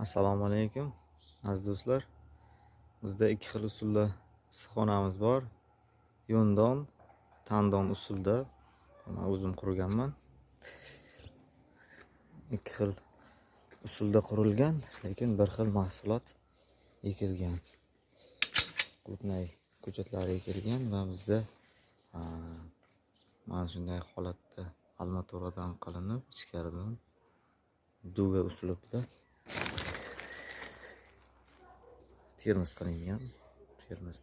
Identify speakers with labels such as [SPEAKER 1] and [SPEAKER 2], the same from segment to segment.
[SPEAKER 1] Assalomu alaykum, aziz do'stlar. Bizda ikki xil usulda issiqxonamiz bor. Yo'ndon, tandon usulda. Men o'zim qurganman. Ikki xil usulda qurilgan, lekin bir xil mahsulot ekilgan. Qulupnay ko'chatlari ekilgan va bizda mana shunday holatda armaturadan qilinib, ichkaridan duga uslubida termiz qilingan. Termiz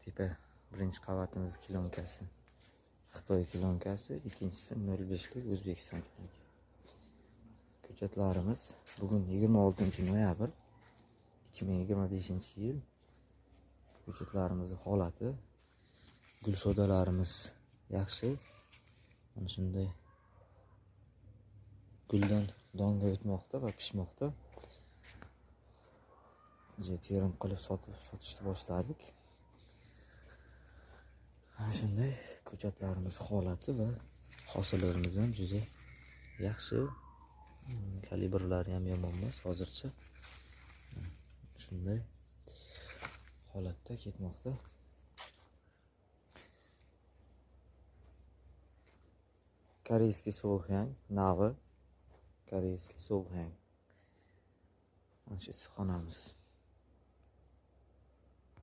[SPEAKER 1] tepa birinchi qavatimiz kilonkasi Xitoy kilonkasi, ikkinchisi 0.5lik O'zbekiston kilonkasi. Ko'chatlarimiz bugun 26 noyabr 2025-yil. Ko'chatlarimizni holati, gulshodalarimiz yaxshi. Mana shunday guldan donga o'tmoqda va pishmoqda. Terim qilib sotishni boshladik. Mana shunday ko'chatlarimiz holati va hosillarimiz ham juda yaxshi. Kalibrlari ham yomon emas hozircha. Shunday holatda ketmoqda. Koreyskiy so'xyang navi, koreyskiy so'xyang. Mana shu issiqxonamiz.